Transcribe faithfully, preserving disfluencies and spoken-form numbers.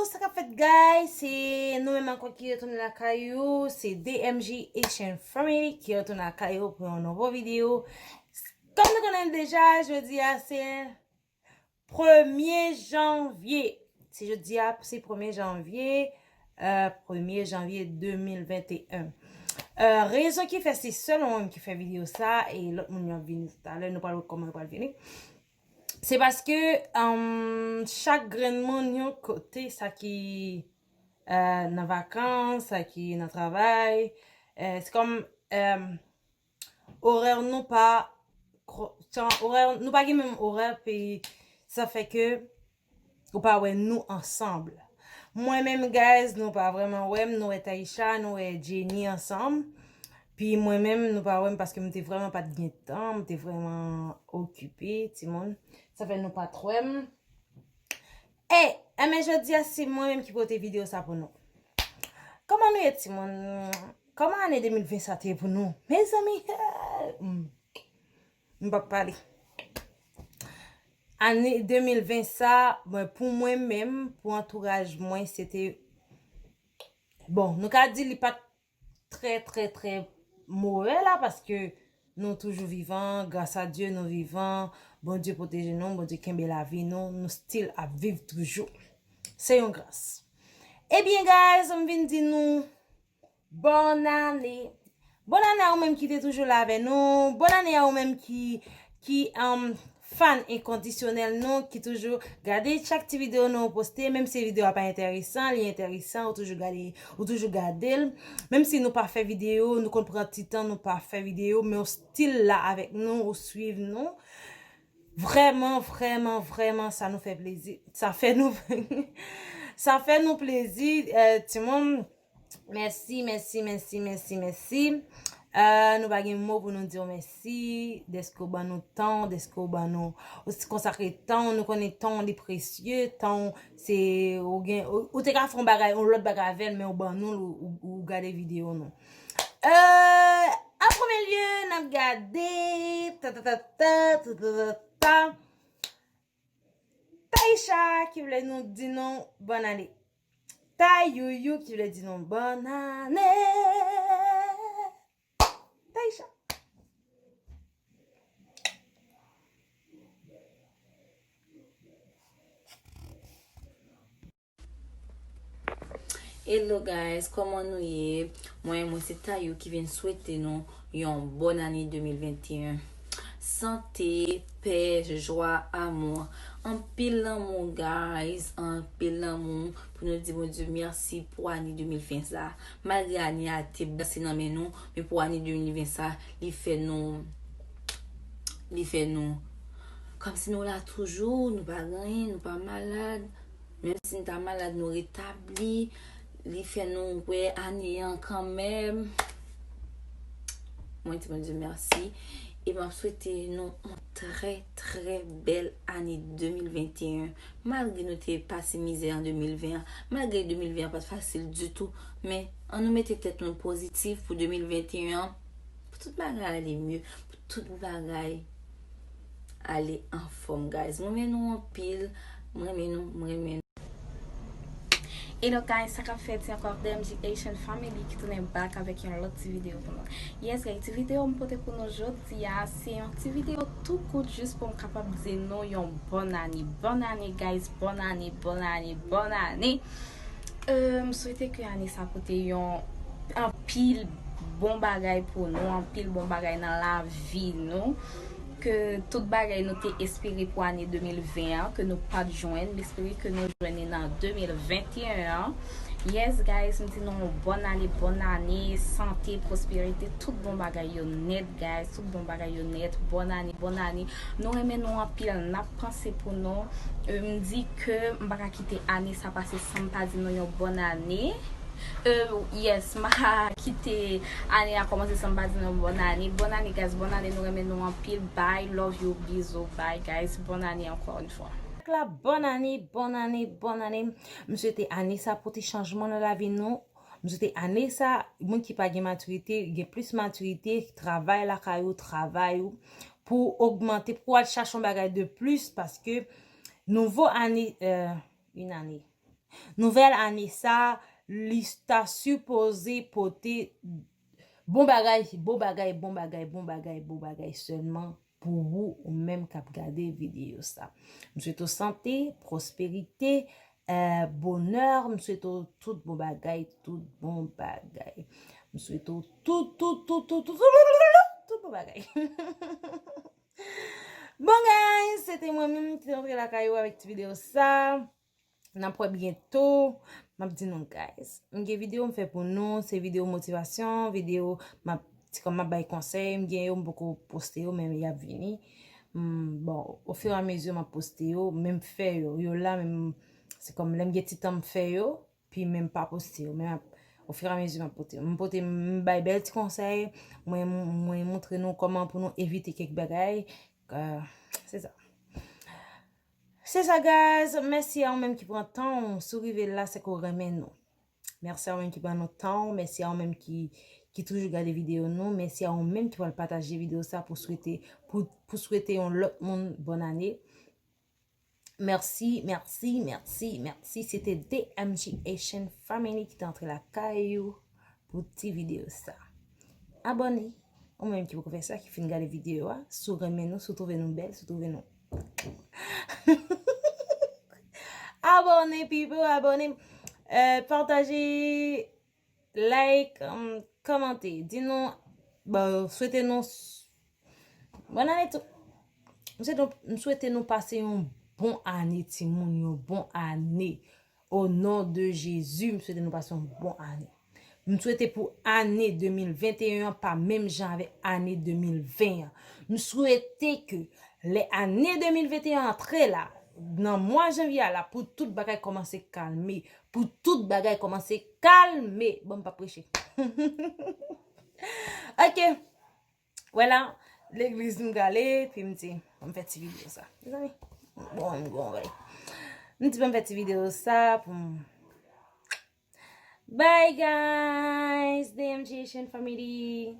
Sa k ap fèt, guys? Se nou menm ankò ki retounen lakay ou. Se D M G Haitian Family ki retounen lakay ou pou yon nouvo videyo. Kòm nou konnen deja, jodi a se premye janvye. Se jodi a, se premye janvye, euh, premye janvye de mil venteyen. Euh, rezon ki fè se sèl mwen ki fè videyo sa, e lòt moun yo ap vini talè, nou pral wè kòman yo pral vini. Se paske, um, chak grenn moun yon kote, sa ki, euh, nan vakans, sa ki nan travay, euh, se kòm, euh, orè nou pa, kro- jan, orè, nou pa gen menm orè, pi sa fè ke ou pa wè nou ansanm. Mwen menm, guys, nou pa vrèman wè m, nou wè Taisha, nou wè Jenny ansanm. Pi mwen menm, nou pa wè m paske m te vrèman pa t gen tan, m te vrèman okipe, timoun. Sa fè nou pa t wè m. E, enben, jodi a, se mwen menm ki pote videyo sa pou nou. Kòman nou ye, timoun? Kòman ane de mil ven sa te ye pou nou? Mezanmi, hmm, m p ap pale. Ane de mil ven sa, bon, pou mwen menm, pou antouraj mwen, se te, bon, nou ka di li pa t trè, trè, trè move la, paske nou toujou vivan, gras a Dye, nou vivan, Bondye pwoteje nou, Bondye kenbe lavi nou, nou still ap viv toujou. Se yon gras. Ebyen, guys, m vin di nou, bòn ane. Bòn ane a ou menm ki te toujou la avè nou. Bòn ane a ou menm ki, ki, um, fan enkondisyonèl nou, ki toujou gade chak ti videyo nou poste, menm si videyo a pa enteresan, li enteresan, ou toujou gade, ou toujou gade l. Menm si nou pa fè videyo, nou konn pran ti tan, nou pa fè videyo, men ou still la avèk nou, ou swiv nou. Vrèman, vrèman, vrèman, sa nou fè plezi. Sa fè nou, sa fè nou plezi, euh, timoun. Mèsi, mèsi, mèsi, mèsi, mèsi. Euh, nou pa gen mo pou nou di w mèsi dèske w ban nou tan w, dèske w ban nou, ou konsakre tan w. Nou konnen tan w li presye, tan w se, ou gen, ou, ou te ka fè yon bagay, yon lòt bagay avè l, men ou ban nou l, ou, ou, ou gade videyo nou. Euh, an premye lye, n ap gade, ta, ta, ta, ta, ta, ta, ta, ta. Taisha ki vle nou di nou bòn ane. Tayouyou ki vle di nou bòn ane. Taisha. Hello guys, kòman nou ye? Mwen, mwen se Tayou ki vin swete nou yon bòn ane de mil venteyen. Sante, pè, jwa, amou. Anpil lanmou, guys, anpil lanmou pou nou di Bondye mèsi pou ane de mil ven sa. Malgre ane a te blanse nan men nou, men pou ane de mil ven sa, li fè nou, li fè nou kòmsi nou la toujou, nou pa gen anyen, nou pa malad. Menm si n ta malad, nou retabli. Li fè nou wè ane an kanmenm. Mwen di Bondye mèsi. E m ap swete nou yon trè, trè bèl ane de mil venteyen. Malgre nou te pase mizè an de mil ven an, malgre de mil ven an pa t fasil ditou, men ann nou mete tèt nou pozitif pou de mil venteyen an, pou tout bagay ale mye, pou tout bagay ale anfòm, guys. Mwen renmen nou anpil. Mwen renmen nou, mwen renmen nou. Hello guys, sa k ap fèt? Se ankò D M G Haitian Family ki tounen back avèk yon lòt ti videyo pou nou. Yes guys, ti videyo m pote pou nou jodi a, se yon ti videyo tou kout jis pou m kapab di nou yon bòn ane. Bòn ane guys, bòn ane, bòn ane, bòn ane. Euh, m swete ke ane sa pote yon anpil bon bagay pou nou, anpil bon bagay nan lavi nou. Ke tout bagay nou te espere pou ane de mil ven an, ke nou pa t jwenn, m espere ke nou jwenn li nan de mil venteyen an. Yes guys, m di nou bòn ane, bòn ane, sante, pwosperite, tout bon bagay yo nèt guys, tout bon bagay yo nèt, bòn ane, bòn ane. Nou renmen nou anpil, n ap panse pou nou. Euh, m di ke m pa ka kite ane sa pase san m pa di nou yon bòn ane. Euh, yes, m pa ka kite ane a kòmanse san m pa di nou bòn ane. Bòn ane, guys, bòn ane, nou renmen nou anpil. Bye, love you, bizou, bye, guys. Bòn ane ankò yon fwa. La, bòn ane, bòn ane, bòn ane. M swete ane sa pote chanjman nan lavi nou. M swete ane sa, moun ki pa gen matirite, gen plis matirite, travay lakay ou, travay ou, pou ogmante, pou al chache yon bagay de plis, paske nouvo ane, euh, une année. Nouvèl ane sa, li ta sipoze pote bon bagay, bon bagay, bon bagay, bon bagay, bon bagay sèlman pou ou, ou menm k ap gade videyo sa. M swete w sante, pwosperite, eh, bonè, m swete w tout bon bagay, tout bon bagay. M swete w tout, tout, tout, tout, tout, tout, tout bon bagay. Bon, guys, se te mwen menm ki te antre lakay ou avèk ti videyo sa. N ap wè byento. M ap di nou, guys. M gen videyo m fè pou nou. Se videyo motivasyon, videyo m ap, ti kòm m ap bay konsèy. M gen yo, m poko poste yo, men y ap vini. Hmm, bon, ofiramezu m ap poste yo, men m fè yo. Yo la, men m, se kòm lè m gen ti tan m fè yo, pi men m pa poste yo. Men m ap, ofiramezu m ap pote yo. M pote, m bay bèl ti konsèy. Mwen, mwen montre nou kòman pou nou evite kèk bagay. Euh, se sa. Se sa, guys. Mèsi a ou menm ki pran tan w. Si w rive la, se ke w renmen nou. Mèsi a ou menm ki pran nou tan w. Mèsi a ou menm ki, ki toujou gade videyo nou. Mèsi a ou menm ki pral pataje videyo sa pou swete, pou, pou swete yon lòt moun bòn ane. Mèsi, mèsi, mèsi, mèsi. Se te D M G Haitian Family ki te antre lakay ou pou ti videyo sa. Abòne. Ou menm ki poko fè sa, ki fin gade videyo a, si w renmen nou, si w twouve nou bèl, si w twouve nou. Abòne, people, abòne. Euh, pataje, like, um, kòmante. Di nou, bon, swete nou s-, bòn ane tou. M swete, m swete nou pase yon bon ane, timoun, yon bon ane. O non de Jezi, m swete nou pase yon bon ane. M swete pou ane de mil venteyen an pa menm jan avèk ane de mil ven an. M swete ke lè ane de mil venteyen an antre la, nan mwa janvye a la, pou tout bagay kòmanse kalme, pou tout bagay kòmanse kalme. Bon, m pa preche. Ok. Wè la, legliz m prale, pi m di, ban m fè ti videyo sa. Mezanmi, bon, m gon vre. M di, ban m fè ti videyo sa pou m. Bye, guys, D M G Haitian Family.